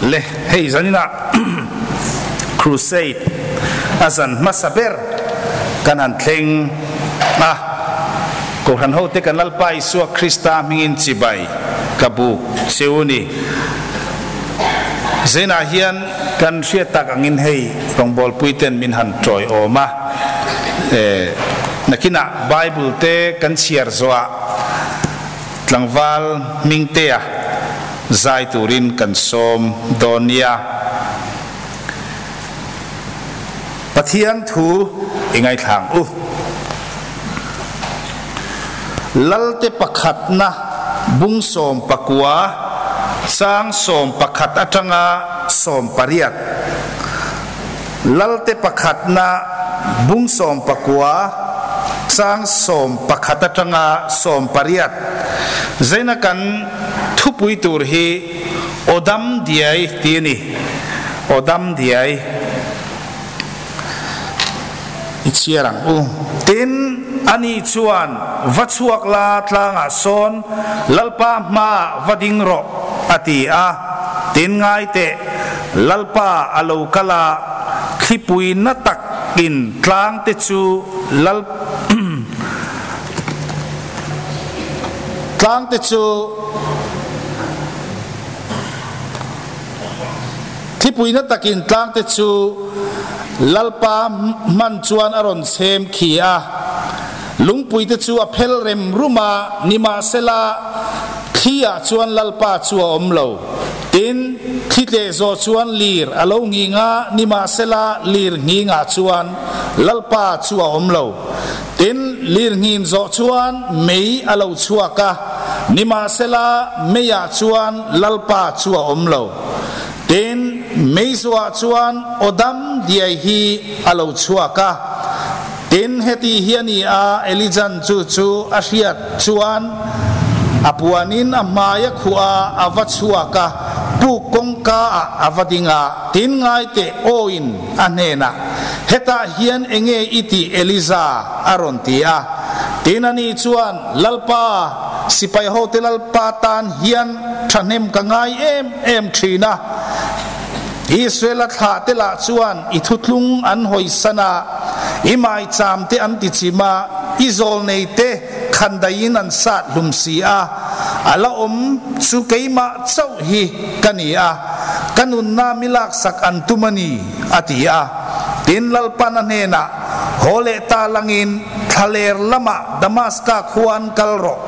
Le hei zaninah Crusade a zan hmasa ber kan han thleng a, Kohhran hote kan Lalpa Isua Krista hmingin chibai ka buk cheu ni. Zainah hian kan hriat tak angin hei rawngbawlpui ten min han tawiawm a, nakinah Bible te kan chhiar zawhah Tlangval Hmingtea zai turin kan sawm dawn nia. Pathian thu i ngaithlang u. Lalte pakhatna bung 19, chang 11 atanga 18. Lalte pakhatna bung 19, chang 11 atanga 18. Zaina kan thupui tur hi Awdam Diai tih a ni. Awdam Diai i chhiar ang u. Tin, ani chuan, Va chhuak la, tlangah sawn Lalpa hmaah va ding rawh, a ti a. Tin, ngai teh, Lalpa a lo kal a, thlipui na takin tlangte chu Lal tlangte chu Thlipui na takin tlangte chu Lalpa hman chuan a rawn chhem khi a, lungpuite chu a phel rem rum a, nimahsela thli-ah chuan Lalpa chu a awm lo. Tin, thli tleh zawh chuan lir a lo nghing a, nimahsela lir nghingah chuan Lalpa chu a awm lo. Tin, lir nghin zawh chuan mei a lo chhuak a, nimahsela meiah chuan Lalpa chu a awm lo. Tin, mei zuah chuan aw dam diai hi a lo chhuak a. Tin, heti hi a ni a, Elijan chu chu a hriat chuan a puanin a hmai a khuh a, a va chhuak a, puk kawngka ah a va ding a. Tin, ngaiteh awin a hnenah, Hetah hian enge i tih Eliza? a rawn ti a. Tin ani chuan, Lalpa, sipai hote Lalpa tan hian thahnem ka ngai em em thin a. Israel-a thlahte lah chuan i thutlung an hawisan a, i maicham te an tichim a, i zawlneite khandaiin an sat hlum si a, a la awm chu keimah chauh hi ka ni a, ka nunna mi laksak an tum a ni. A ti a. Tin, Lalpan a hnenah, Haw leh ta langin thlaler lamah Damaska khua an kal rawh.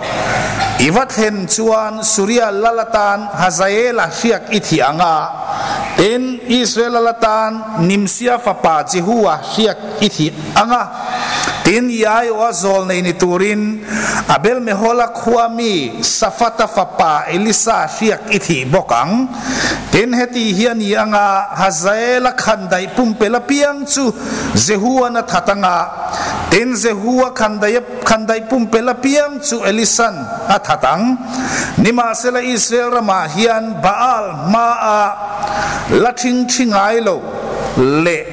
I va thlen chuan Suria lal atan Hazaela hriak i thih ang a, tin, Israel lal atan Nimsia fapa Jehua hriak i thih ang a. Tin, i aiawha zawl nei ni turin Abel-mehola khua mi Safata fapa Elisa hriak i thih bawk ang. Tin, heti hi a ni ang a, Hazaela khandaih pumpel apiang chu Jehuan a that ang a, tin, Jehua khandaih khandaih pumpel apiang chu Elisan a that ang. Nimahsela Israel ramah hian Baal hmaah la ṭhingṭhi ngai lo leh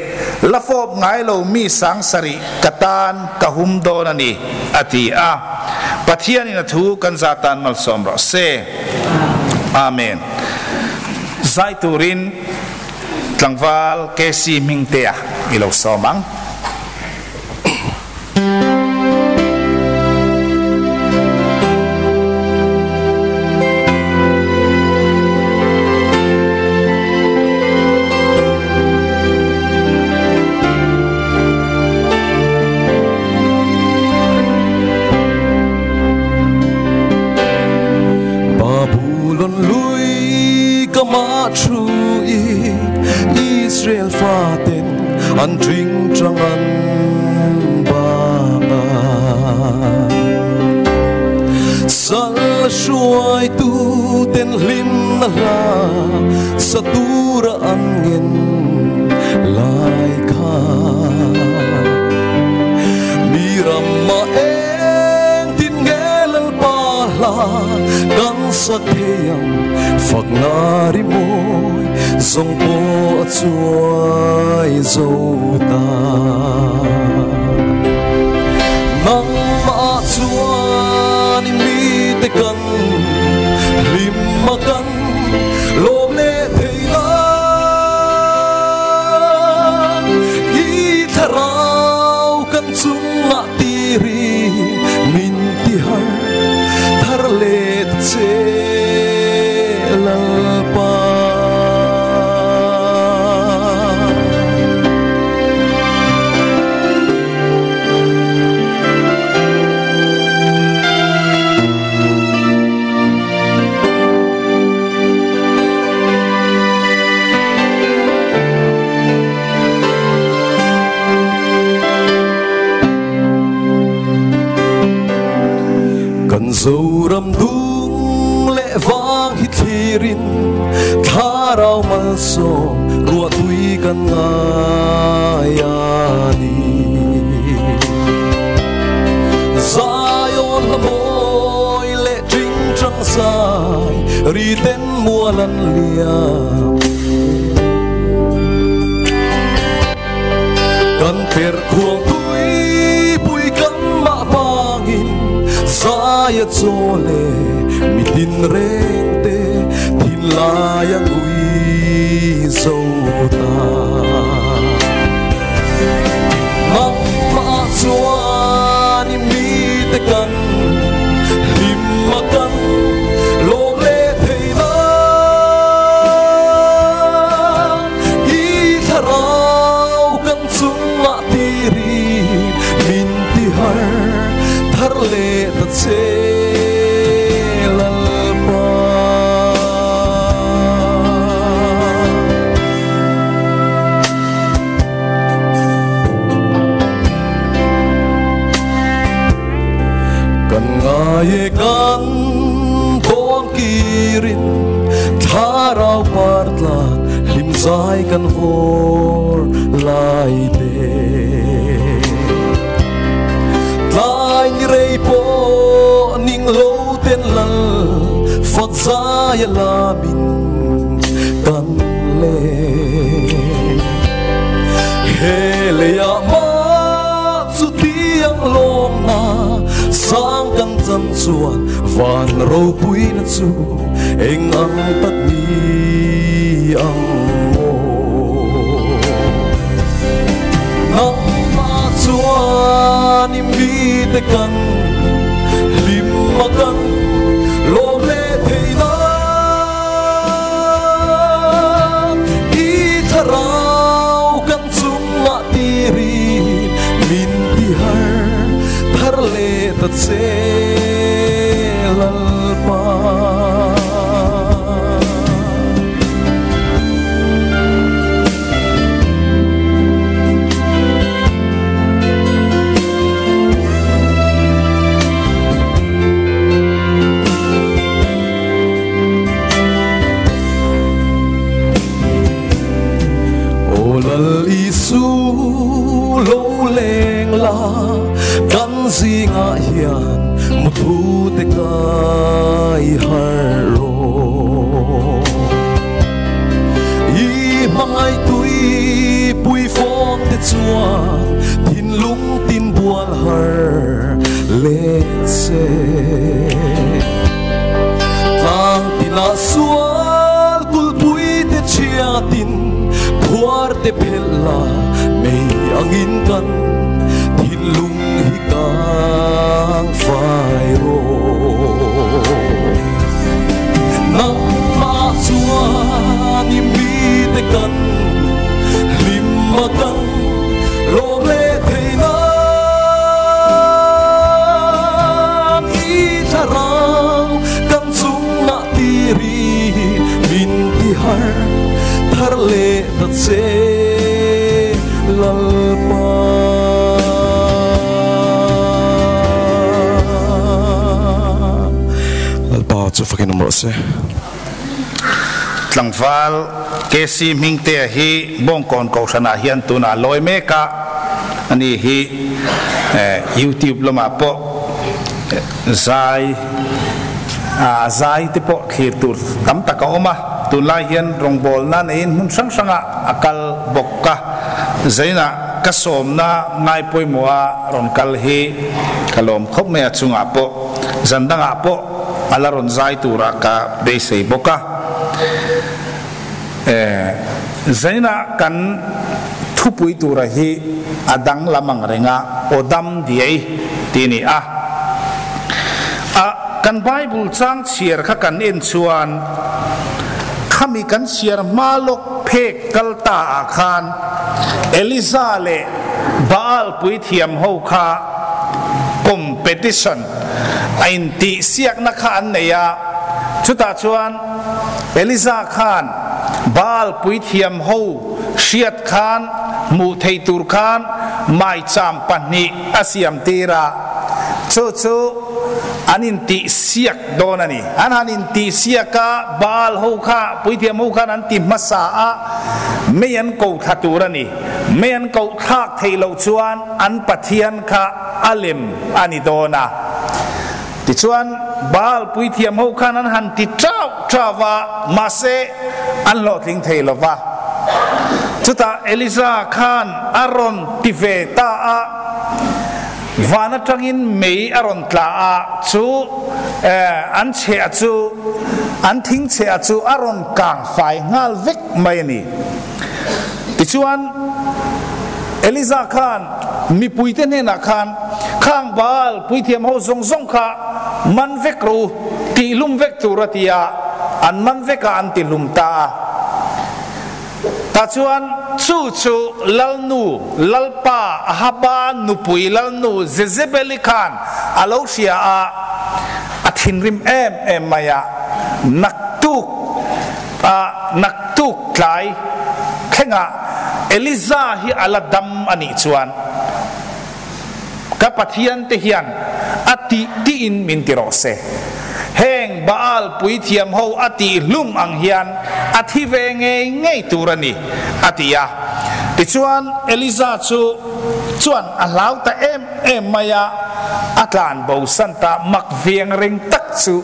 La fawp ngai lo mi sangsarih ka tan ka hum dawn a ni, a ti a. Pathianin a thu kan za tan malsawm rawh se. Amen. Zai turin tlangval KC Hmingtea i lo sawm ang. Babulon lui ka mah thu i Israel faten an ṭing ṭang an bang a. Sal hruaitu ten hlimna hla sa tura an ngen lai kha. Mi ramah engtin nge Lalpa hla kan sa thei ang fakna rimawi zawng pawh a chuai zo ta. Nangmah chuan i mite kan hlim a kan lawm leh thei lo. Kan Zoram dung leh vang hi thlirin Thlarau malsawm ruahtui kan ngai a ni. Zion hla mawi leh tingtang zai ri ten mual an liam. Kan per khuang tui pui kan mah vangin zai a chaw le mi tin reng te thinlai a ngui zo ta. Nangmah chuan i mite kan hlim a kan lawm leh thei nan i thlarau kan chungah tirin min ti har thar leh ta che Lalpa. Kan ngai e kan dawn kirin thlarau par tlan hlim zai kan vawr lai te. Tlai ni rei pawh ning lo ten lal fak zai a lamin kan le. He leiah mah chu tiang lawmna sang kan chan chuan van ropuina chu eng ang tak ni ang maw. Nangmah chuan i mite kan hlim a kan lawm leh thei nan i thlarau kan chungah tirin min ti har thar leh ta che Lalpa. Aw Lal Isu lo leng la kan zingah hian muthu te kai har rawh. I hmangaih tui pui fawm te chuan thinlung tin bual har leh se. Tlang tinah sual kulpui te chhiatin phuar te phelh la mei angin kan thinlung hi kang fai rawh. Nangmah chuan i mite kan hlim a kan lawm leh thei nan i thlarau kan chungah tirin min ti har thar leh ta che Lalpa. Lalpa chu fakin awm rawh se. Tlangval KC Hmingtea hi Bawngkawn Kohhranah hian tunah a lawi mek a, ani hi YouTube lamah pawh zai a zai te pawh thlir tur tam tak a awm a, tunlai hian rawngbawlna neiin hmun hrang hrangah a kal bawk a, zainah ka sawmna ngai pawimawha rawn kal hi ka lawm khawp mai a chungah pawh zan dangah pawh a la rawn zai turah ka beisei bawk a. Zainah kan thupui tura hi a danglam ang reng a, aw dam diai tih a ni a. A kan Bible chang chhiar kha kan en chuan khami kan chhiar hma lawk phek kal ta ah khan Eliza leh Baal puithiam ho kha competition a intihsiakna kha an nei a, chutah chuan Eliza khan Baal puithiam ho hriat khan hmuh theih tur khan maicham pahnih a siam tir a, chu chu An intihsiak dawn a ni. An han intihsiak a, Baal ho kha, puithiam ho khan an ti hmasa a, mei an ko thla tur a ni. Mei an koh thlak theih loh chuan an pathian kha a lem a ni dawn a. Tichuan, Baal puithiam ho khan an han ti chauh chauh va, mahse, an hlawhtling thei lo va. Chutah Elisa khan a rawn ti ve ta a, Van atangin mei a rawn tla a, chu an chheh chu, an thing chheh chu a rawn kang fai nghal vek mai a ni. Tichuan, Eliza khan mipuite hnenah khan, Khang Baal puithiam ho zawng zawng kha man vek rawh u, tihlum vek tur a ti a, an man vek a, an tihlum ta a. Tah chuan chu chu Lalnu, Lalpa Ahaba nupui Lalnu Jezebeli khan a lo hria a, a thinrim em em mai a, naktuk a naktuk tlai thlengah Eliza hi a la dam a nih chuan ka Pathian te hian a tih tiin min ti rawh se. Heng Baal puithiam ho a tih hlum ang hian a thi ve ngei ngei tur a ni, a ti a. Tichuan Eliza chu chuan a hlau ta em em mai a, a tlan bosan ta mak viang reng tak chu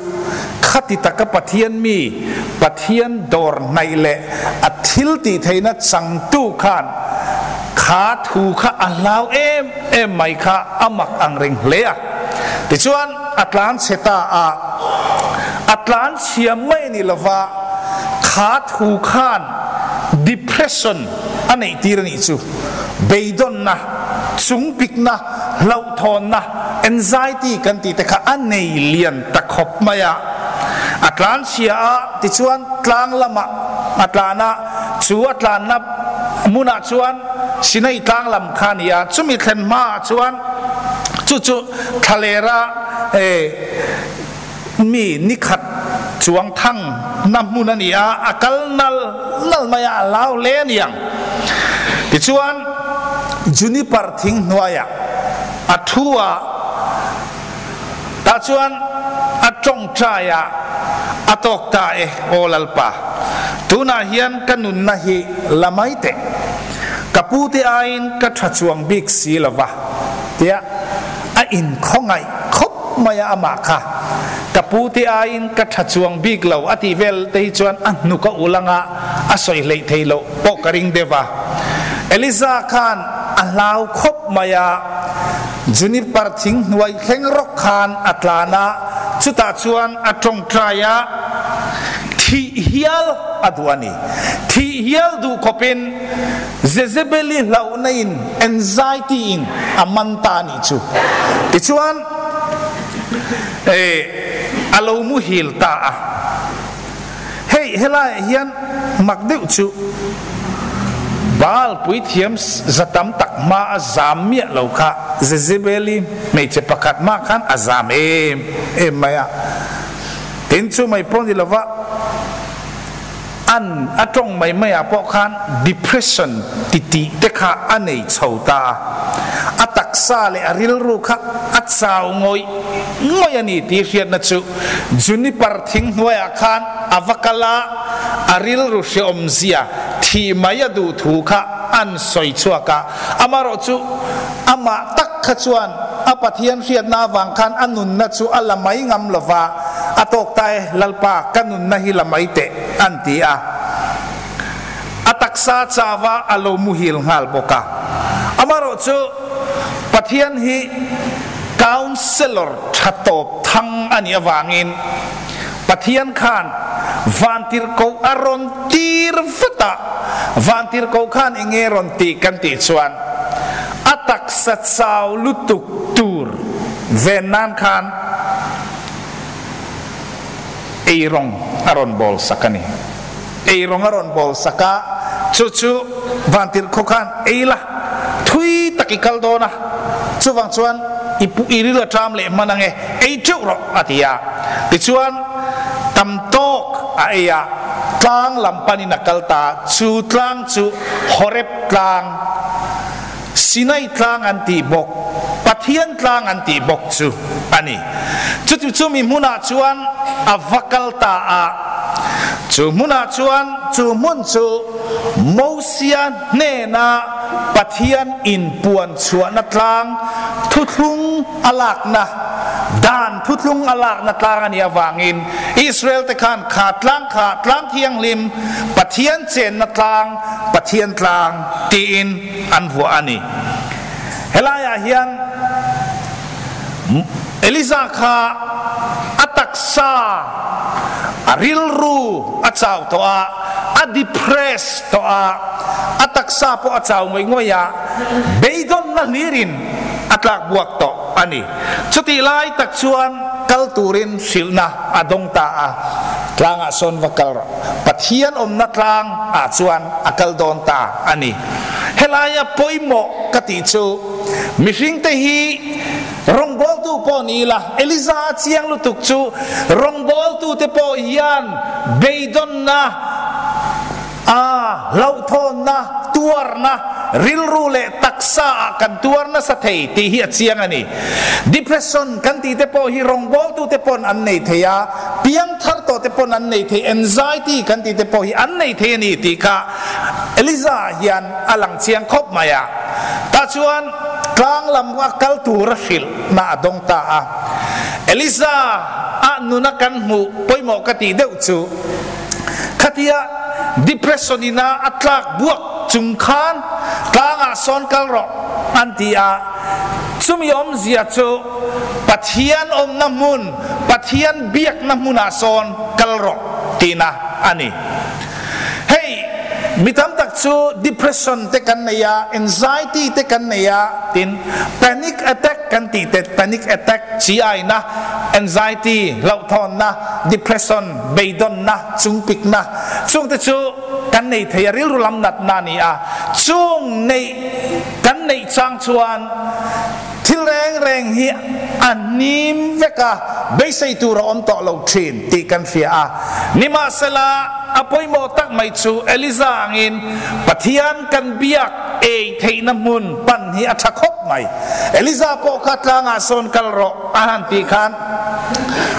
khati taka Pathian mi, Pathian dawr hnaih leh a thil tih theihna changtu khan Kha thu kha a hlau em em mai kha a mak ang reng hle a. Tichuan a tlan chhe ta a, a tlan chhia mai ni lova kha thu khan depression a neih tir a nih chu. Beidawnna, chungpikna, hlauhthawnna, anxiety kan tih te kha a nei lian ta khawp mai a. A tlan chhia a, tichuan tlang lamah a tlan a, Chu a tlanna hmunah chuan Sinai tlang lam kha a ni a, chumi thlen hmaah chuan chu chu thlalera mi nikhat chuang thang na hmun a ni a, a kal nal nal mai a, a hlau hle a ni ang. Tichuan Juniper thing hnuaiah a thu a, Tah chuan a tawngtai a, a tawk ta e, Aw Lalpa, tunah hian ka nunna hi la mai teh. Ka pute aiin ka tha chuang bik si lo va, tia a inkhawngaih khawp mai a amah kha. Ka pute aiin ka tha chuang bik lo a tih vel te hi chuan a hnuk a ul anga a sawi hleih thei loh pawh ka ring deuh a. Eliza khan a hlau khawp mai a. Juniper thing hnuai thleng rawk khan a tlan a, chutah chuan a tawngtai a, thih hial a duh a ni. Thih hial duh khawpin Jezebeli hlauhna in anxiety in a man ta a nih chu. Tichuan a lo muhil ta a. Hei helaiah hian mak deuh chu Baal puithiam za tam tak hma a zam miah lo kha Jezebeli hmeichhe pakhat hma khan a zam em em mai a. Tin chu mai pawh ni lova an a tawng mai mai ah pawh khan depression ti tih te kha a nei chho ta a. A taksa leh a rilru kha a chau ngawih ngawih a ni tih hriatna chu Juniper thing hnuaiah khan a va kal a, a rilru hrehawmzia thih mai a duh thu kha an sawi chhuak a. Amaherawh chu amah tak kha chuan a Pathian hriatna avang khan a nunna chu a la mai ngam lo va, A tawk ta e, Lalpa, ka nunna hi la mai teh, an ti a. A taksa chava a lo muhil nghal bawk a. Amaherawh chu Pathian hi Counsellor tha tawp thang a nih avangin Pathian khan vantirhkoh a rawn tir vat a, vantirhkoh khan eng nge rawn tih kan tih chuan a taksa chau lutuk tur ven nan khan eirawng a rawn bawl sak a ni. Eirawng a rawn bawl sak a, chu chu vantirhkoh khan ei la, thui tak i kal dawn a, chuvang chuan i pu i ril a ṭam leh hman ange, ei ṭeuh rawh a ti a. Tichuan tam tawk a ei a, tlang lam panin a kal ta, chu tlang chu Horeb tlang, Sinai tlang an tih bawk, Pathian tlang an tih bawk chu a ni. a ni. Chuti chumi hmunah chuan a va kal ta a, chu hmunah chuan chu hmun chu Mosia hnena Pathian inpuan chhuahna tlang thuthlung a lakna, dan thuthlung a lakna tlang a nih avangin Israel te khan kha tlang kha tlang thianghlim, Pathian chenna tlang, Pathian tlang tiin an vuah a ni. Helaiah hian Eliza kha a taksa, a rilru a chau tawh a, a depressed tawh a, a taksa pawh a chau ngawih ngawih a, beidawnna hlirin a tlak buak tawh a ni. Chutih lai tak chuan kal turin hrilhna a dawng ta a, tlangah sawn va kal rawh, Pathian awmna tlang ah chuan a kal dawn ta a ni. Helaia pawimawh ka tih chu mihringte hi rawngbawltu pawh ni ila, Eliza a chiang lutuk chu rawngbawltute pawh hian beidawnna, a hlauhthawnna, tuarna, rilru leh taksa ah kan tuar nasa thei tih hi a chiang a ni. Depression kan tih te pawh hi rawngbawltu te pawn an nei thei a, piangthar tawh te pawn an nei thei, anxiety kan tih te pawh hi an nei thei a ni tih kha Eliza hian a lang chiang khawp mai a. Tah chuan tlang lam a kal tur a hrilh na a dawng ta a. Eliza a nuna kan hmuh pawimawh ka tih deuh chu khatia depression ina a tlak buak chung khan tlangah sawn kal rawh an ti a. Chumi awmzia chu Pathian awmna hmun, Pathian biakna hmunah sawn kal rawh tihna a ni. Hei, mi tam tak chu depression te kan nei a, anxiety te kan nei a, tin panic attack kan tih te, panic attack chi aina, anxiety, hlauhthawnna, depression, beidawnna, chungpikna, chung te chu kan nei thei a, rilru lam natna a ni a, chung neih kan neih chang chuan thil reng reng hi a hnim vek a, beisei tur a awm tawh lo thin tih kan hria a. Nimahsela, a pawimawh tak mai chu Eliza angin Pathian kan biak ei theihna hmun pan hi a tha khawp mai. Eliza pawh kha tlangah sawn kal rawh a han tih khan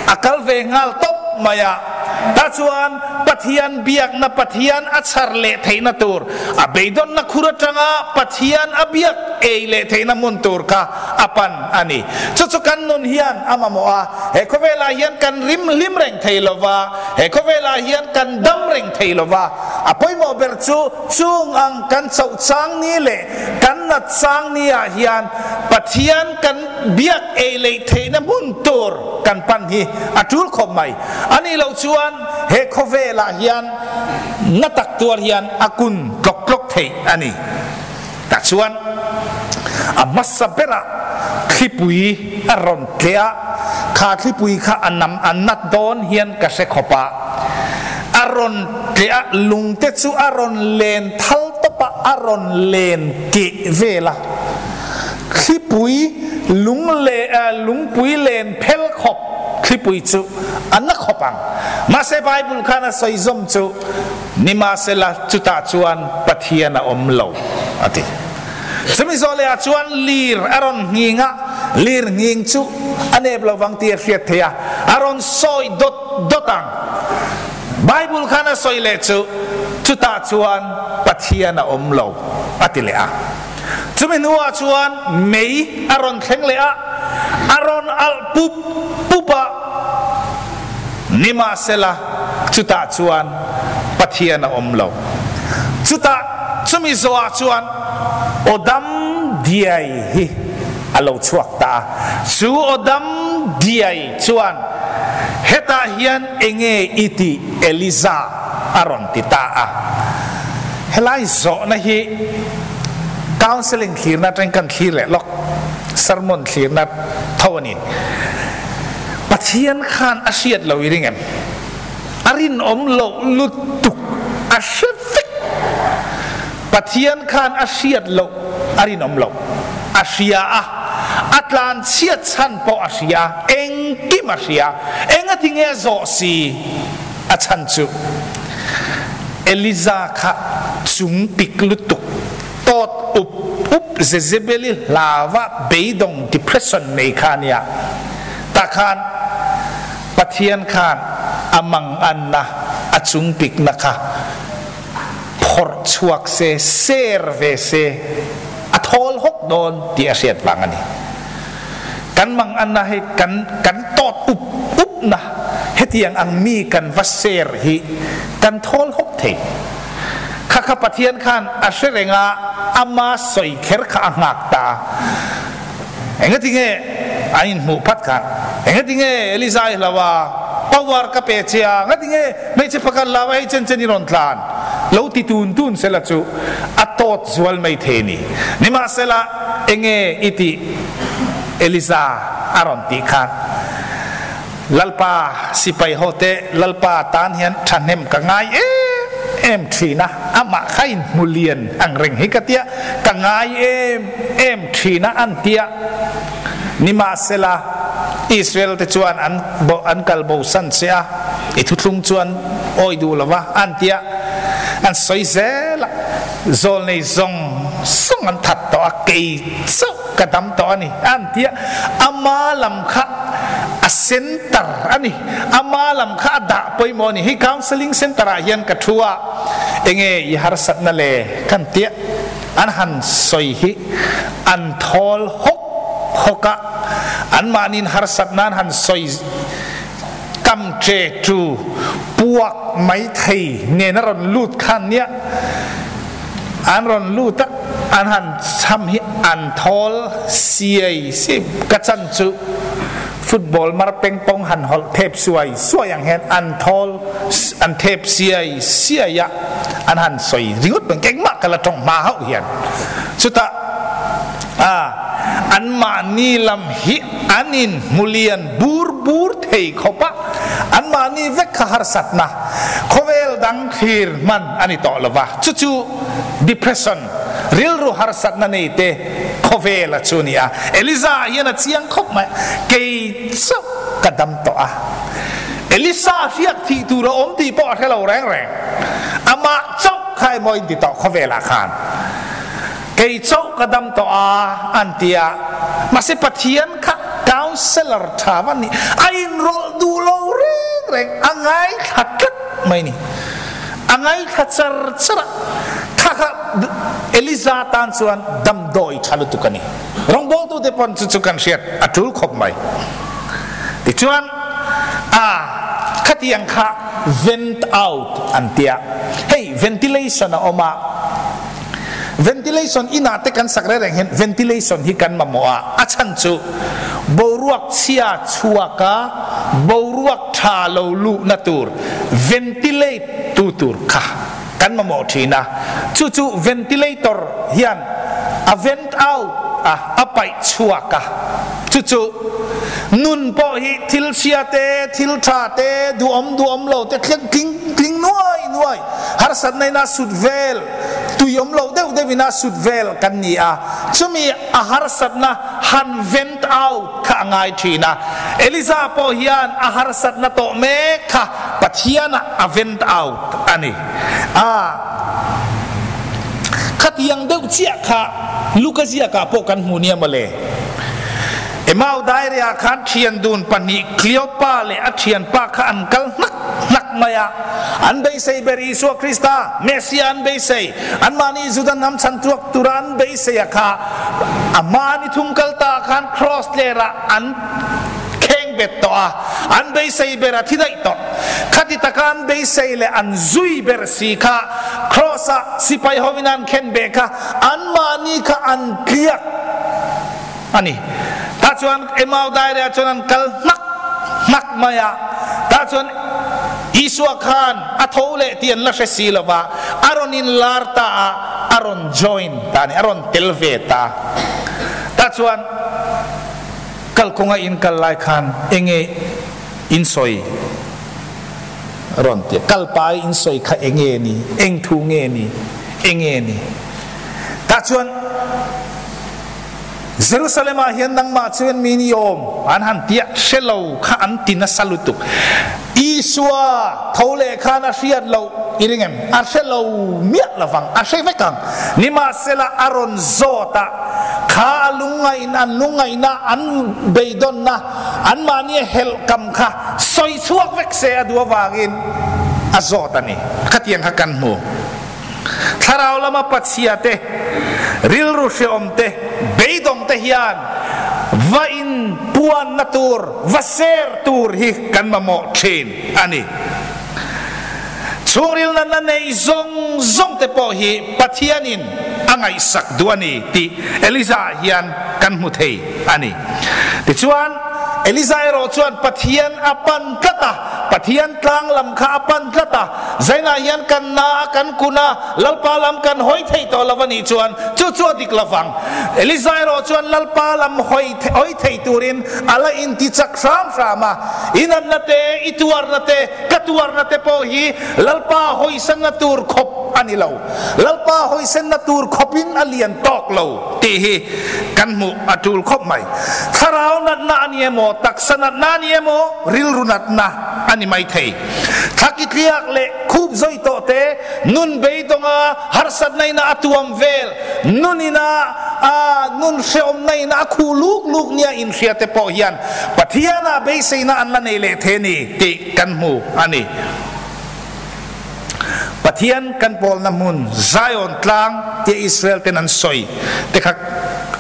a kal ve nghal tawp mai a. Tah chuan Pathian biakna Pathian a chhar leh theihna tur, a beidawnna khur atanga Pathian a biak ei leh theihna hmun tur kha a pan a ni. Chu chu kan nun hian a mamawh a, he khawvelah hian kan rim hlim reng thei lo va, he khawvelah hian kan dam reng thei lo va. A pawimawh ber chu chung ang kan chauh chang ni leh kan nat chang ni ah hian Pathian kan biak ei leh theihna hmun tur kan pan hi a tul khawp mai. A nih loh chuan he khawvelah hian na tak tuar hian a kun tlawk tlawk theih a ni. Tah chuan a hmasa berah thlipui a rawn tleh a, kha thlipui kha a nam a nat dawn hian ka hre khawp a. A rawn tleh a, lungte chu a rawn len thal tawp a, a rawn len keh vel a. Thlipui lung leh lungpui len phel khawp thlipui chu a na khawp ang. Mahse Bible khan a sawi zawm chu, Nimahsela chutah chuan Pathian a awm lo, a ti. Chumi zawh lehah chuan lir a rawn nghing a, lir nghing chu a nep lo vang tih a hriat theih a, a rawn sawi dawt dawt ang. Bible khan a sawi leh chu, chutah chuan Pathian a awm lo, a ti leh a. Chumi hnuah chuan mei a rawn thleng leh a, a rawn alh pup pup a. Nimahsela, chutah chuan Pathian a awm lo. Chutah chumi zawhah chuan aw dam diai hi a lo chhuak ta a. Chu aw dam diai chuan, Hetah hian enge i tih, Eliza? a rawn ti ta a. Helai zawhna hi counselling thlirna atangin kan thlir leh lawk, sermon thlirna tho a ni. Pathian khan a hriat lo i ring em? A rinawm loh lutuk a hre vek. Pathian khan a hriat loh a rinawm loh a hria a, a tlan chhiat chhan pawh a hria, engkim a hria. Engati nge a zawh si? A chhan chu Eliza kha chung pik lutuk, tawt up up Jezebeli hlava beidawng depression nei kha a nia. Tah khan Pathian khan a manganna, a chungpikna kha phawrh chhuak se, share ve se, a thawl hawk dawn tih a hriat vang a ni. Kan manganna hi kan kan tawt up upna hetiang ang mi kan va share hi kan thawl hawk thei. Kha kha Pathian khan a hre reng a, ama sawi kher kha a nghak ta a. Engatinge an inhmuh phat khan? Engatinge Eliza i hlau a, power ka pe che a, ngatinge hmeichhe pakhat hlau a hei chen chen i rawn tlan? Lo ti tun tun sela chu a tawt zual mai thei ni. Nimahsela, enge i tih Eliza a rawn tih khan, Lalpa sipai ho te Lalpa tan hian thahnem ka ngai em em thin a, amah kha in hmu lian ang reng hi ka tia, ka ngai em em thin a an tia. Nimahsela, Israel te chuan an an kal bosan che a, i thuthlung chu an awi duh lo va an tia, an sawi zel a, zawlnei zawng zawng an that tawh a, kei chauh ka dam tawh a ni an tia, ama lam kha a center a ni, ama lam kha a dah pawimawh a ni. Hei counselling center ah hian ka thu a, enge i harsatna le kan tia an han sawi hi an thawl hawk hawk a, anmahniin harsatna an han sawi kam che chu puak mai thei nen a rawn lut khan nia an rawn lut a, an han cham hi an thawl siai siai ka chan chu football mar peng pong han hawlh thep suai suai ang hian an thawl an thep siai siai a, an han sawi ringawt mai engmah ka la tawng hma hauh hian chutah a anmahni lam hi an inhmu lian bur bur thei khawp a, anmahni vek kha harsatna khawvel dang thlir hman a ni tawh lo va, chu chu depression, rilru harsatna nei te khawvela chu a ni a. Eliza hian a chiang khawp mai, Kei chauh ka dam tawh a, Elisa hriak thih tur a awm tih pawh a hre lo reng reng, amah chauh kha emaw in ti tawh khawvelah khan. Kei chauh ka dam tawh a, an ti a. Mahse Pathian kha counsellor tha va ni, a inrawlh duh lo reng reng, a ngaithla tlat mai ni. A ngaithla char char a, kha kha Eliza tan chuan damdawi tha lutuk a ni. Rawngbawltute pawn chu chu kan hriat a tul khawp mai. Tichuan, a khatiang kha vent out an ti a, hei ventilation a awm a, Ventilation inah te kan sak reng reng hian ventilation hi kan mamawh a, a chhan chu boruak chhia chhuak a boruak tha lo luhna tur ventilate tu tur kha kan mamawh thin a, chu chu ventilator hian a vent out a, a paih chhuak a, chu chu nun pawh hi thil chhia te, thil tha te, duhawm duhawm lo te tling tling nuai nuai harsatna ina sut vel tui awm lo deuh deuh ina sut vel kan ni a, chumi a harsatna han vent out kha a ngai thin a. Eliza pawh hian a harsatna tawh mek kha Pathianah a vent out a ni a. Khatiang deuh chiah kha Luka ziakah pawh kan hmu nia mawle. Emau Diary-ah khan thian dun pahnih Cleopa leh a thianpa kha an kal hnak hnak mai a. An beisei ber Isua Krista, Messiah an beisei, anmahni Juda hnam chhan tuak tura an beisei a kha a hma ni thum kal ta khan Cross lerah an kheng bet tawh a, an beisei ber a thi daih tawh. Khati taka an beisei leh an zui ber si kha Cross-ah sipai hovin an khen beh kha anmahni kha an tliak. A ni. Tah chuan Emau daireah chuan an kal hnak hnak mai a. Tah chuan Isua khan a tho leh tih an la hre si lo va, a rawn inlar ta a, a rawn join ta a ni, a rawn tel ve ta. Tah chuan kalkawnga in kal lai khan enge in sawi rawn ti a, kal pai in sawi kha enge ni, eng thu nge ni, enge ni. Tah chuan Jerusalem ah hian nangmah chuan mi ni awm an han tiah hre lo kha an ti nasa lutuk. Isua tho leh khan a hriat loh i ring em? A hre lo miah lovang, a hre vek ang. Nimahsela a rawn zawt a, Kha a lungngaih an lungngaihna an beidawnna anmahni a helh kam kha sawi chhuak vek se a duh avangin a zawt a ni. Khatiang kha kan hmu. Thlarau lama pachhia te, rilru hreawm te, beidawng te hian va in puanna tur, va ser tur hi kan mamawh thin a ni. Chhungril natna nei zawng zawng te pawh hi Pathianin a ngaihsak duh a ni tih Eliza-ah hian kan hmu thei a ni. Tichuan, Eliza erawh chuan Pathian a pan tlat a, Pathian tlang lam kha a pan tlat a, Zainah hian kan na a, kan kun a, Lalpa lam kan hawi thei tawh lo a nih chuan chu chu a dik lo vang. Eliza erawh chuan Lalpa lam hawi hawi thei turin a la inti chak hram hram a, I natna te, i tuarna te, ka tuarna te pawh hi Lalpa hawisanna tur khawp a ni lo. Lalpa hawisanna tur khawpin a lian tawk lo tih hi kan hmuh a tul khawp mai. Thlarau natna a ni emaw, taksa natna a ni emaw, rilru natna a ni mai thei. Thlaki tliak leh khup zawi tawh te, nun beidawnga harsatna ina a tuam vel, nun ina a nun hrehawmna ina a khuh luk luk nia inhria te pawh hian Pathianah beiseina an la nei leh the ni tih kan hmu a ni. Pathian kan pawlna hmun Zion tlang tia Israel ten an sawi te kha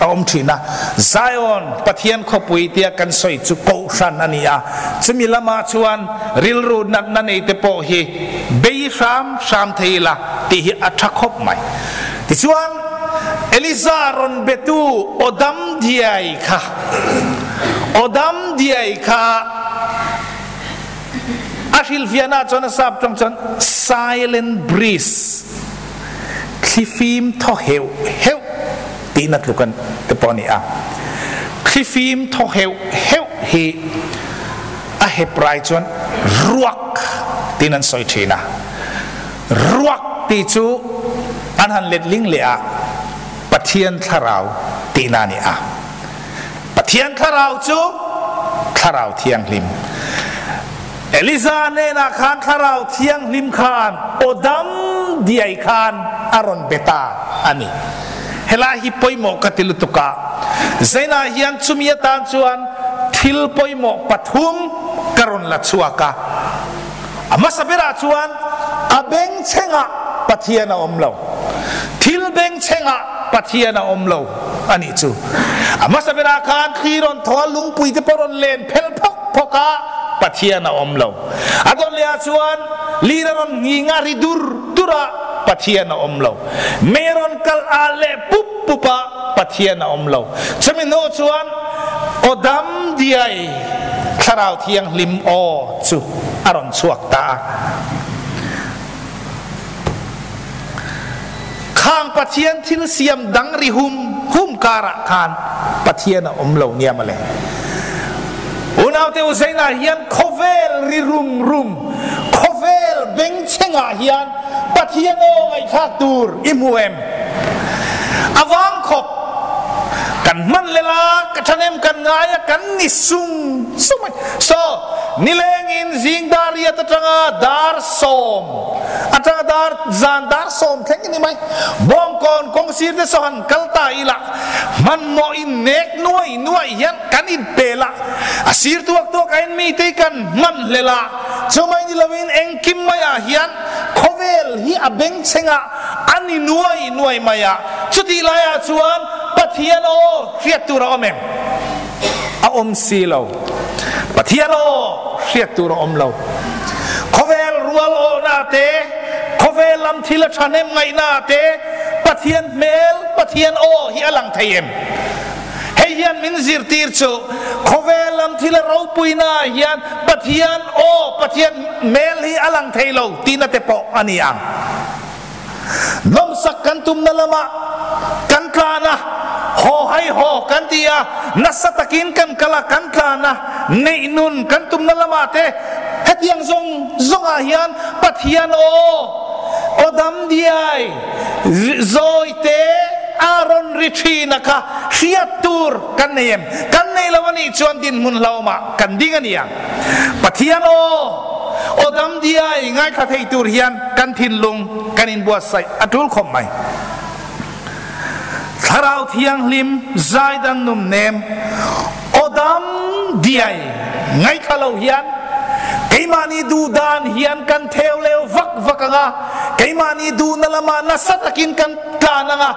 a awm thin a. Zion, Pathian khawpui tia kan sawi chu kohhran a ni a. Chumi lamah chuan rilru natna nei te pawh hi bei hram hram thei ila tih hi a tha khawp mai. Tichuan, Eliza rawn betu Awdam diai kha, Awdam diai kha, A hrilhfiahna chuan a sap tawng chuan silent breeze, thlifim thaw heuh heuh tihna tluk an te pawh a ni a. Thlifim thaw heuh heuh hi a hep rai chuan ruak tiin an sawi thin a. Ruak tih chu an han letling leh a, Pathian thlarau tihna a ni a. Pathian thlarau chu Thlarau Thianghlim. Eliza hnenah khan Thlarau Thianghlim khan aw dam diai khan a rawn be ta a ni. Helai hi pawimawh ka ti lutuk a, Zainah hian chumi atan chuan thil pawimawh pathum ka rawn la chhuak a. A hmasa berah chuan a bengchhengah Pathian a awm lo. Thil bengchhengah Pathian a awm lo a nih chu. A hmasa berah khan thli rawn thaw a, lungpui te pawh rawn len phel phawk phawk a, Pathian a awm lo. A dawn leh ah chuan lir a rawn nghing a, ri dur dur a, Pathian a awm lo. Mei a rawn kal al leh pup pup a, Pathian a awm lo. Chumi hnu chuan aw dam diai Thlarau Thianghlim aw chu a rawn chhuak ta a. Khang Pathian thil siam dang ri hum hum karah khan Pathian a awm lo nia mawle. Unaute u Zainah hian khawvel ri rum rum, khawvel bengchhengah hian Pathian aw ngaihthlak tur i hmu em? A vang khawp. Kan hman lel a, ka thanem kan ngai a, kan ni sung sung mai. So, nilengin zing dar riat atanga dar sawm atanga dar zan dar sawm thleng i ni mai. Bawngkawn kawngsir te saw han kal ta ila, hmanhmawh in nek nuai nuai hian kan inpel a, a sir tuak tuak a in mite hi kan hman hlel a, chumai ni lovin engkim maiah hian khawvel hi a bengchheng a, A ni nuai nuai mai a, chutih laiah chuan Pathian aw hriat tur a awm em? A awm si lo. Pathian aw hriat tur a awm lo. Khawvel rual awhna te, khawvel lam thil a thahnem ngaihna te, Pathian hmel, Pathian aw hi a lang thei em? Hei hian min zirtir chu khawvel lam thil a ropuina ah hian Pathian aw, Pathian hmel hi a lang thei lo tihna te pawh a ni ang. Nawmsak kan tumna lamah kan tlan a, haw hai haw kan ti a, nasa takin kan kal a, kan tlan a, neih nun kan tumna lamah te hetiang zawng zawngah hian Pathian aw, aw dam diai, Zawi te a rawn ri thin a kha hriat tur kan nei em? Kan nei lo a nih chuan dinhmun hlauhawmah kan ding a ni ang. Pathian aw, aw dam diai ngaithla thei tur hian kan thinlung kan inbuatsaih a tul khawp mai. Thlarau Thianghlim zaidan num nem aw dam diai ngaithla lo hian keimahni duh dan hian kan theu leu vak vak ang a, keimahni duhna lamah nasa takin kan tlan ang a,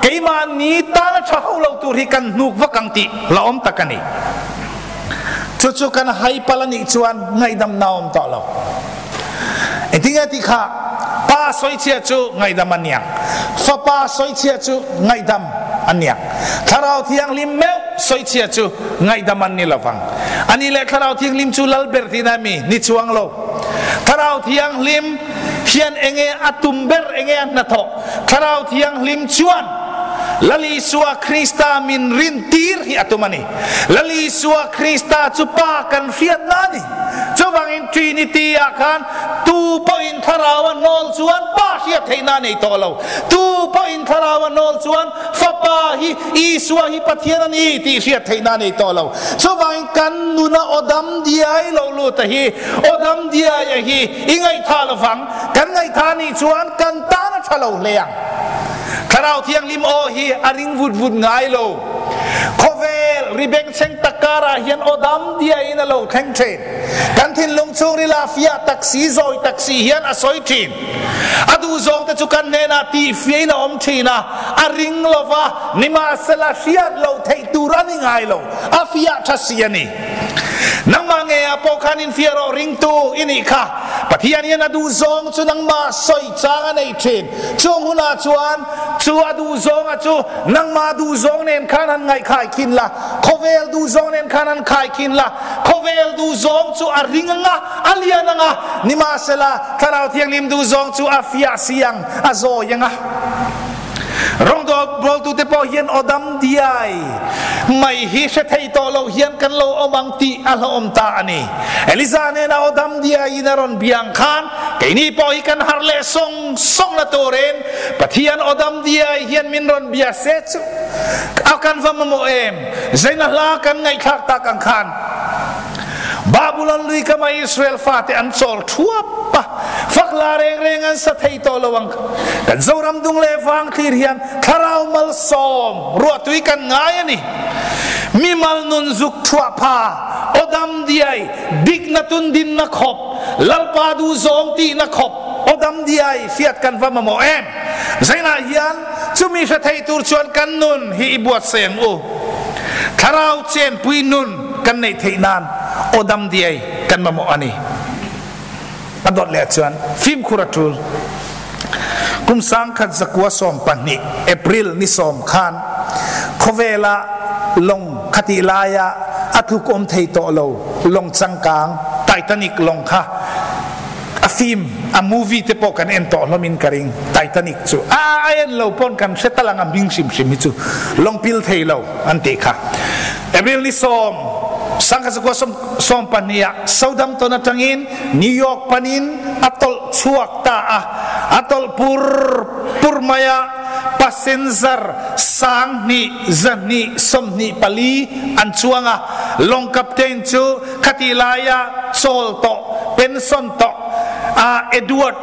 keimahni tana tha ho lo tur hi kan hnuk vak ang tih la awm tak a ni. Chu chu kan hai pal a nih chuan ngaihdamna a awm tawh lo. Engtinge tih kha Pa sawichhia chu ngaihdam a niang, Fapa sawichhia chu ngaihdam a niang, Thlarau Thianghlim meuh sawichhia chu ngaihdam an ni lovang. A nih leh Thlarau Thianghlim chu lal ber tihna mi? Ni chuang lo. Thlarau Thianghlim hian enge a tum ber, enge a hnathawh? Thlarau Thianghlim chuan Lal Isua Krista min rintir hi a tum a ni. Lal Isua Krista chu Pa kan hriatna a ni. Chuvangin Trinity ah khan tu pawhin Thlarau a hnawl chuan Pa hriat theihna a nei tawh lo. Tu pawhin Thlarau a hnawl chuan Fapa hi Isua hi Pathian a ni tih hriat theihna a nei tawh lo. Chuvangin kan nuna aw dam diai lo lut a hi, aw dam diai a hi i ngaihthah lovang. Kan ngaihthah nih chuan kan tan a tha lo hle ang. Thlarau Thianghlim aw hi a ring vut vut ngai lo. Khawvel ri bengchheng tak karah hian aw dam diaiin a lo thleng thin. Kan thinlung chhungrila fiah tak si, zawi tak si hian a sawi thin. A duhzawng te chu kan hnenah tihfiahin a awm thin a, a ring lo va, nimahsela hriat loh theih tur a ni ngai lo, a fiah tha si a ni. Nangmah ngeiah pawh khan infiah rawh ringtu i nih kha. Pathian hian a duhzawng chu nangmah sawi chang a nei thin. Chung hunah chuan chu a duhzawnga chu nangmah duhzawng nen khan han ngaihkhai khin la, khawvel duhzawng nen khan han khai khin la, khawvel duhzawng chu a ring anga, a lian anga, nimahsela Thlarau Thianghlim duhzawng chu a fiah si ang, a zawi anga. Rawngbawltute pawh hian aw dam diai mai hi hre thei tawh lo hian kan lo awm ang tih a hlauhawm ta a ni. Eliza nena aw dam diaiin a rawn biang khan keini pawh hi kan harh leh sawng sawng na turin Pathian aw dam diai hian min rawn bia se chu a kan va mamawh em? Zeina hla kan ngaihthlak tak ang khan Babulon lui kama Israel fate an chawl thuap a, fak la reng reng an sa thei tawh lo ang. Kan Zoram dung leh vang thlir hian thlarau malsawm ruahtui kan ngai a ni. Mimal nun zuk thuah pha, aw dam diai, dikna tundinna khawp, Lalpa duh zawng tihna khawp, aw dam diai hriat kan va mamawh em? Zainah hian chumi hre thei tur chuan kan nun hi i buatsaih ang u. Thlarau chenpui nun kan neih theih nan aw dam diai kan mamawh a ni. A dawt leh chuan fimkhur a tul. Kum 1912 April ni sawm khan khawvela lawng khatih laia a tluk awm thei tawh lo lawng changkang Titanic lawng kha a film a movie te pawh kan en tawh hlawm in ka ring Titanic chu a a en lo pawn kan hre talang a hming hrim hrim hi chu lawng pil thei lo an tih kha April ni sawm 1912 ah Southampton atangin New York panin a tawlh chhuak ta a a tawlh pur pur mai a passenger sang hnih 224 an chuang a lawng captain chu Khatih laia chawl tawh, pension tawh a Edward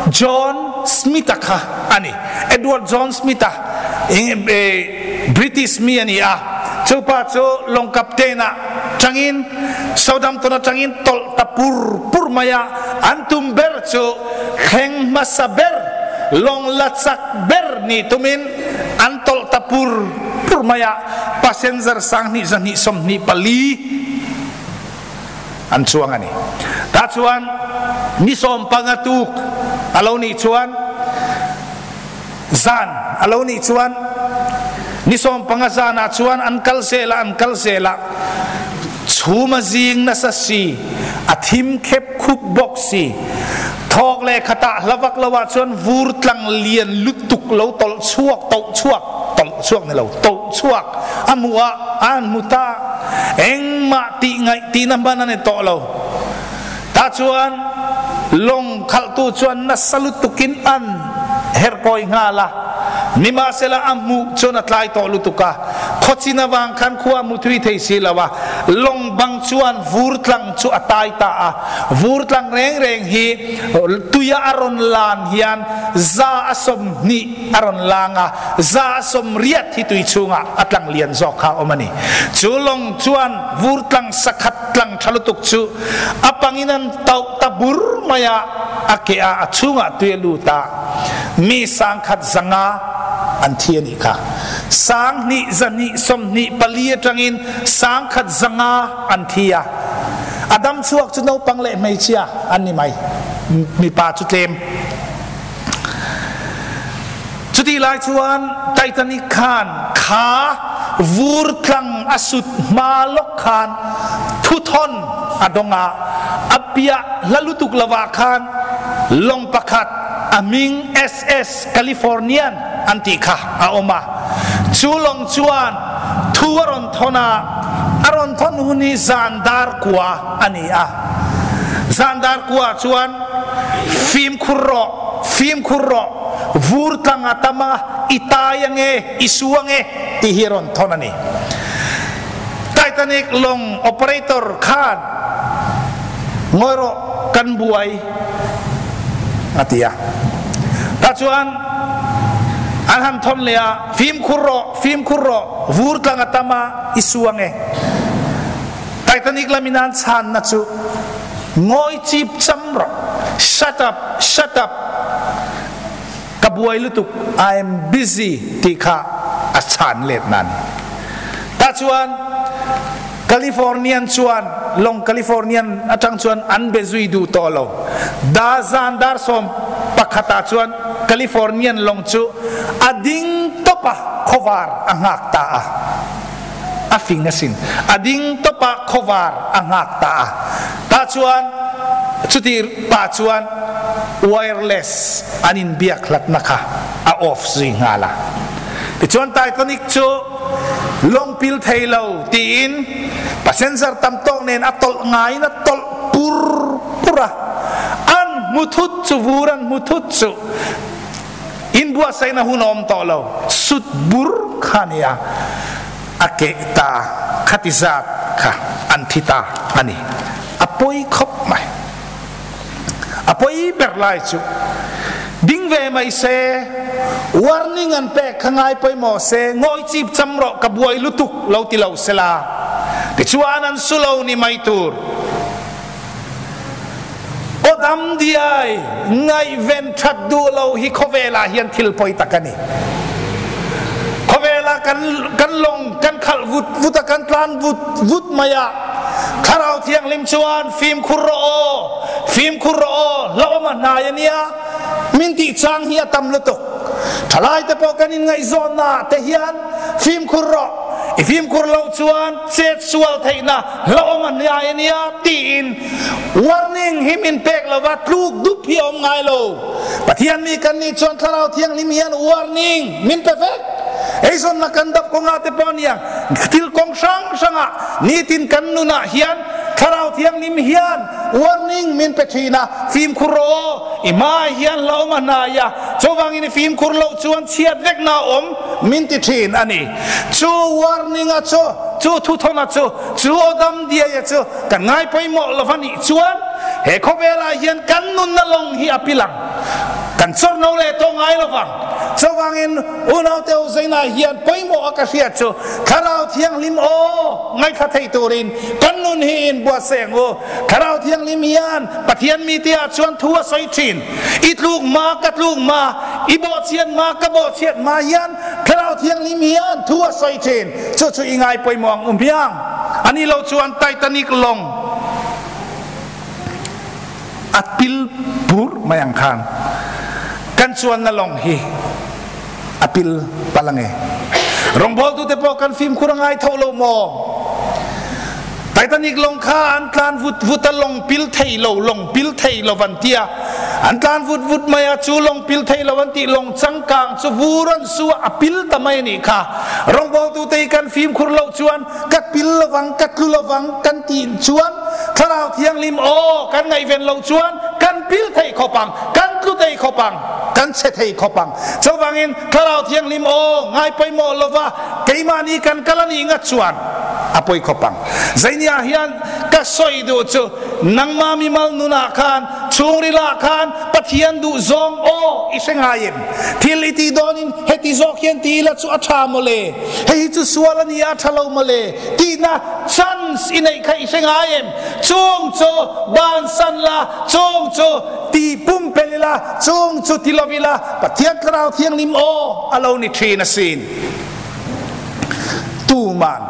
John Smith-a kha a ni. Edward John Smith-a British mi a ni a, chu pa chu lawng captain-ah tangin Southampton atangin tawlh ta pur pur mai a, an tum ber chu thleng hmasa ber, lawng la chak ber nih tumin an tawlh ta pur pur mai a. Passenger 2 224 an chuang a ni. Tah chuan ni 15 tuk a lo nih chuan zan a lo nih chuan ni 15 zan ah chuan an kal zel a an kal zel a chhum a zing nasa si a thim khep khup bawk si thawk le khatah hlavak lo ah chuan vur tlang lian lutuk lo tawlh chuak toh chuak tawlh chuak ni lo toh chuak a hmuh ah an hmu ta engmah tih ngaih tihna hman a ni tawh lo ta chuan lawng khalhtu chuan nasa lutukin an herkawi nghal a nimahsela a hmuh chuan a tlai tawh lutuk a khawchin avang khan khua a hmu thui thei si lo a lawng Lawng bang chuan vur tlang chu a tai ta a. Vur tlang reng reng hi tuia a rawn lan hian 120 a rawn lang a, 180 hi tui chhungah a tlang lian zawk kha a awm a ni. Chu lawng chuan vur tlang sakhat tlang tha lutuk chu a pangin an tauh ta bur mai a, a keh a, a chhungah tui a lut a, mi 1,100 an thi a nih kha. 2224 atangin 1,100 an thi a, a dam chhuak chu naupang leh hmeichhia an ni mai, mipa chu tlem. Chutih lai chuan Titanic khan kha vur tlang a sut hma lawk khan thuthawn a dawng a, a piah hla lutuk lovah khan lawng pakhat a hming SS Californian an tih kha a awm a. Chu lawng chuan thu a rawn thawn a, a rawn thawn hun hi zan dar kua a ni a. Zan dar kua chuan Fimkhur rawh, fimkhur rawh, vur tlang a tam a, i tai ange, i su ange tih hi a rawn thawn a ni. Titanic lawng operator khan ngawi rawh, kan buai a ti a. Tah chuan an han thawn leh a, fimkhur rawh, fimkhur rawh, vur tlang a tam a, i su ange. Titanic lamin an chhanna chu Ngawi chip cham rawh. Shut up, shut up. Ka buai lutuk, I am busy tih kha a chhan let na ni. Tah chuan Californian chuan lawng Californian atang chuan an be zui duh tawh lo. Da zan dar 11 ah chuan Californian lawng chu a ding tawp a, khawvar a nghak ta a. A fing asin. A ding tawp a, khawvar a nghak ta a. Tah chuan chuti pa chuan wireless an inbiak hlatna kha a off zui nghal a. Tichuan Titanic chu lawng pil thei lo tiin passenger tam tawk nen a tawlh ngaiin a tawlh pur pur a. An hmu thut chu vur an hmu thut chu. Inbuatsaihna hun a awm tawh lo. Sut bur kha nia a keh ta khati zat kha an thi ta a ni. A pawi khawp mai. A pawi ber lai chu ding ve mai se, warning an pek kha ngai pawimawh se, ngawi chip cham rawh ka buai lutuk lo ti lo sela, tichuan an su lo ni mai tur. Aw dam diai, ngaihven that duh lo hi khawvelah hian thil pawi tak a ni. Khawvelah kan kan lawng kan khalh vut vut a, kan tlan vut vut mai a, Thlarau Thianghlim chuan fimkhur rawh aw, fimkhur rawh aw, hlauhawm a hnai a nia, min tih chang hi a tam lutuk. Thalaite pawh kan inngaihzawnna ah te hian fimkhur rawh, i fimkhur loh chuan chet sual theihna hlauhawm a hnai a nia tiin warning hi min pek lova tluk dup hi a awm ngai lo. Pathian mi kan nih chuan Thlarau Thianghlim hian warning min pe vek. Eizawnna kan dap kawngah te pawh aniang thil kawng hrang hrangah nitin kan nunah hian Thlarau Thianghlim hian warning min pe thin a, fimkhur rawh aw, i hmaah hian hlauhawm a hnai a, chuvangin i fimkhur loh chuan chhiat vekna a awm min ti thin a ni. Chu warning a chu, chu thuthawn a chu, chu aw dam diai a chu kan ngai pawimawh lo va nih chuan he khawvelah hian kan nunna lawng hi a pil ang. Kan chawrno leh tawh ngai lo vang. Chuvangin unaute u Zainah hian pawimawh a ka hriat chu Thlarau Thianghlim aw ngaithla thei turin kan nun hi in buatsaih ang u. Thlarau Thianghlim hian Pathian mite ah chuan thu a sawi thin. I tluk ma ka tluk ma, i bawhchhiat ma ka bawhchhiat ma hian Thlarau Thianghlim hian thu a sawi thin. Chu chu i ngai pawimawh ang u hmiang. A nih loh chuan Titanic lawng a pil pur mai ang khan kan chuanna lawng hi a pil palh ange. Rawngbawltute pawh kan fimkhur a ngai tho lo maw? Titanic lawng kha an tlan vut vut a, lawng pil thei lo, lawng pil thei lo an ti a. An tlan vut vut mai a, chu lawng pil thei lo an tih lawng changkang chu vur an su a, a pil ta mai a nih kha. Rawngbawltute hi kan fimkhur loh chuan ka pil lovang, ka tlu lovang kan tih chuan Thlarau Thianghlim aw kan ngaihven loh chuan kan pil thei khawp ang, kan tlu thei khawp. khawp ang, kan chhe thei khawp ang. Chuvangin Thlarau Thianghlim aw ngai pawimawh lova keimahni kan kal a nih ngat chuan a pawi khawp ang. Zeinia hian ka sawi duh chu nangmah mimal nunah khan chhungrilah khan Pathian duh zawng aw i hre ngai em? Thil i tih dawnin heti zawk hian ti ila chu a tha mawle, hei hi chu sual a nia a tha lo mawle tihna chance i neih kha i hre ngai em? Chung chu bansan la, chung chu ti pumpelh ila, chung chu ti lo ila, Pathian Thlarau Thianghlim aw a lo ni thin asin. Tuman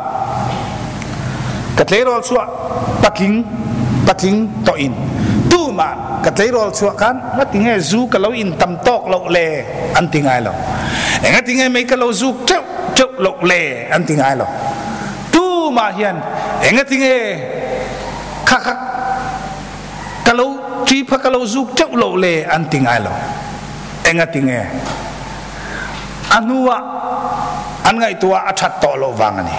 ka tleirawl chhuah patling patling tawhin tuman ka tleirawl chhuah khan ngatinge zu ka lo in tam tawk loh le an ti ngai lo. Engatinge mei ka lo zuk teuh teuh loh le an ti ngai lo. Tumah hian engatinge kha kha ka lo ṭi pha ka lo zuk teuh loh le an ti ngai lo. Engatinge a hnuah an ngaihtuah a ṭhat tawh loh vang a ni.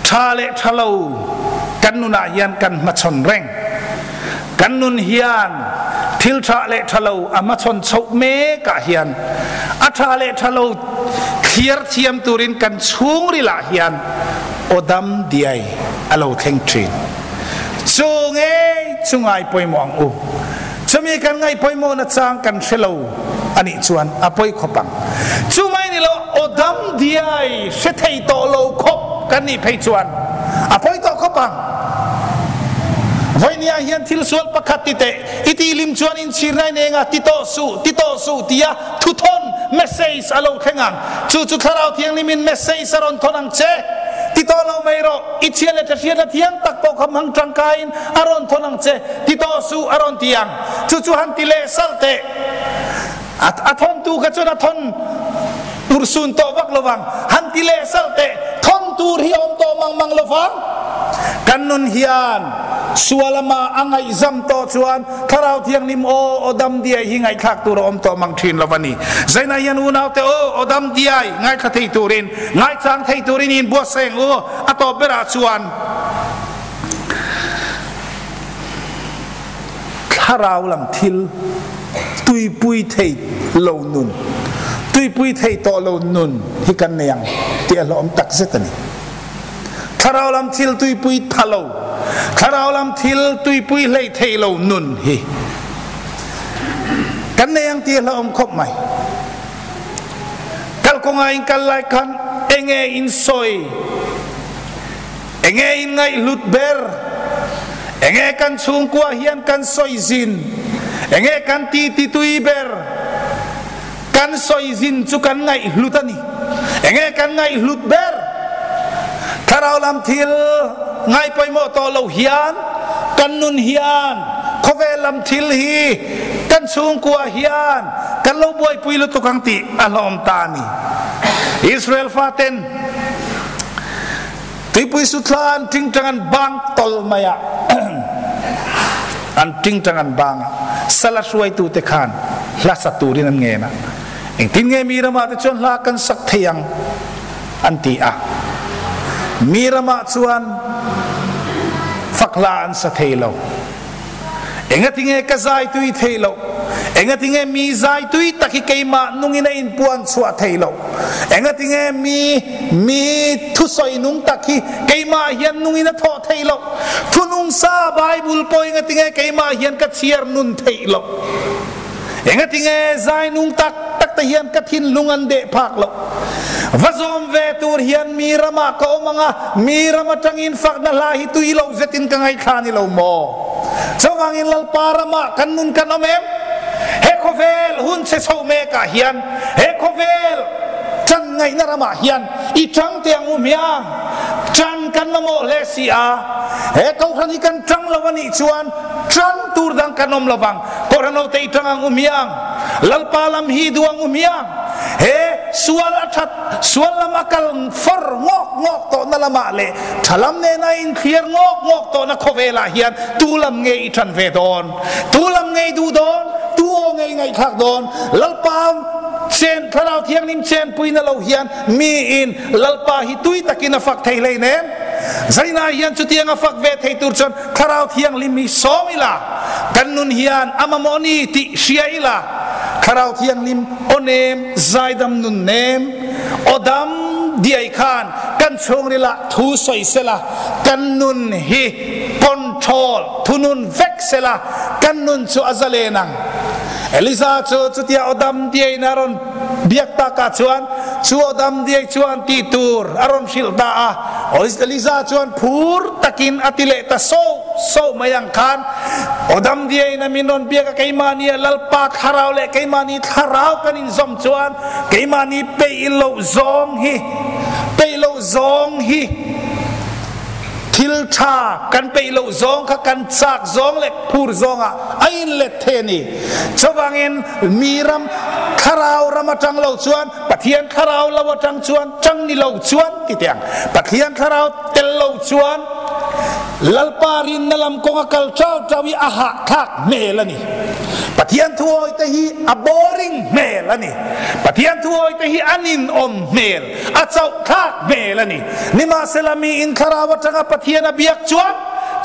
Ṭha le ṭha lo kan nun ah hian kan hmachhawn reng. Kan nun hian thil ṭha le ṭha lo a hmachhawn chhoh mek ah hian a ṭha le ṭha lo thliar thiam turin kan chhungril ah hian awdam diai a lo thleng ṭhin. Cu ngei cu ngai pawimawh ang u. Cumi kan ngaih pawimawh na cang kan hre lo anih chuan a poi khawp ang. Cu mai ni lo awdam diai hre thei tawh lo khawp kan nih phei chuan a poi tawh khawp ang. Voini ah hian thil sual pakhat ti teh i ti lim chuan in chir nai nenga ti tawh suh ti tawh suh tia thuthon message a lo thleng ang. Chu chu Thlarau Thianghlim in message a rawn thawn ang che. Ti tawh lo mai rawh i chhia le ṭha hriat a thiang tak pawh kha hmang ṭangkai in a rawn thawn ang che. Ti tawh suh a rawn ti ang. Chu chu han ti leh salh teh. A thawntu kha chuan a thawn urhsun tawh vak lovang. Han ti leh salh teh. Thawn tur hi a awm tawh mang mang lovang. Kan nun hian sual ama a ngaihzam tawh chuan Thlarau Thianghlim aw aw dam diai hi ngaihthlak tur a awm tawh mang thin lo a ni. Zainah hian unaute aw aw dam diai ngaithla thei turin, ngaichang thei turin in buatsaih ang u. A tawp berah chuan Thlarau lam thil tuipui thei lo nun, tuipui thei tawh lo nun hi kan nei ang tih a hlawhawm tak zet a ni. Thlarau lam thil tuipui tha lo, thlarau lam thil tuipui hlei thei lo nun hi kan nei ang tih a hlawhawm khawp mai. Kalkawnga in kal lai khan enge in sawi? Enge in ngaihhlut ber? Enge kan chhungkua hian kan sawi zin? Enge kan titi tui ber? Kan sawi zin chu kan ngaihhlut a ni. Enge kan ngaihhlut ber? Thlarau lam thil ngai pawimawh tawh lo hian kan nun hian khawvel lam thil hi kan chhungkua hian kan lo buaipui lutuk ang tih a hlawm ta a ni. Israel faten Tuipui suthla an ṭingṭang an bang tol mai ah an ṭingṭang an bang a sal a hruaitute khan hla sa turin an ngen a engtin nge mi ramah te chuan hla kan sak thei ang an ti a mi ramah chuan fak hla an sa thei lo Engatinge ka zai tui theih loh? Engatinge mi zai tui tak hi keimah nungin a inpuan chhuah theih loh? Engatinge mi mi thusawi nung tak hi keimah hian nungin a thawh theih loh? Thunung sa Bible pawh engatinge keimah hian ka chhiar nun theih loh? Engatinge zai nung tak tak te hian ka thinlung an deh phak loh? Va zawm ve tur hian mi ramah ka awm ang a, mi ram atangin fakna hla hi tui loh zetin ka ngaithla ni lo maw? Chuvangin Lalpa ramah kan nun kan awm em? He khawvel hun chhe chho mekah hian, he khawvel chan ngaihna ramah hian i tang teh ang u hmiang? Chan kan mamawh hle si a, he kohhran hi kan tang lo a nih chuan Ṭan tur dang kan awm lovang. Kohhran ho te i ṭang ang u hmiang. Lalpa lam hi duh ang u hmiang. He sual a ṭhat, sual lam a kal fawr ngawk ngawk tawhna lamah leh ṭha lam nena inthliar ngawk ngawk tawhna khawvelah hian tu lam nge i ṭan ve dawn? Tu lam nge i duh dawn? Tu aw nge i ngaihthlak dawn? Lalpa chen, Thlarau Thianghlim chenpuina lo hian miin Lalpa hi tui takin a fak thei hleinem. Zaina hian chutianga fak ve thei tur chuan Thlarau Thianghlim hi sawm ila, kan nun hian a mamawh ni tih hria ila, Thlarau Thianghlim aw nem, zaidam nun nem, aw dam diai khan kan chhungrilah thu sawi sela, kan nun hi control, thunun vek sela, kan nun chu a zalen ang. Elisa chu chutia aw dam diaiin a rawn biak takah chuan chu aw dam diai chuan tih tur a rawn hrilh ta a. Elisa chuan phur takin a ti leh ta soh soh mai ang khan, Aw dam diaiin a min rawn biak a, keimahni a Lalpa thlarau leh keimahni thlarau kan inzawm chuan keimahni peih loh zawng hi peih loh zawng hi Thil tha kan peih loh zawng kha kan chak zawng leh phur zawngah a inlet thei a ni. Chuvangin mi ram thlarau ram atang lo chuan Pathian thlarau lo atang chuan chang ni lo chuan ti teh ang. Pathian thlarau tel lo chuan Lalpa rinna lam kawnga kal chau chau hi a hahthlak hmel a ni. Pathian thuawite hi a boring hmel a ni. Pathian thuawite hi a ninawm hmel. A chauhthlak hmel a ni. Nimahsela miin thlarau atanga Pathian a biak chuan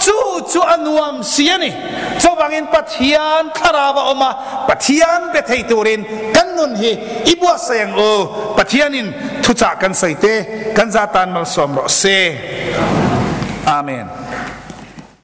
chu chu a nuam si a ni. Chuvangin Pathian thlarau a awm a, Pathian be thei turin kan nun hi i buatsaih ang u. Pathianin thuchah kan sawi te kan za tan malsawm rawh se. Amen.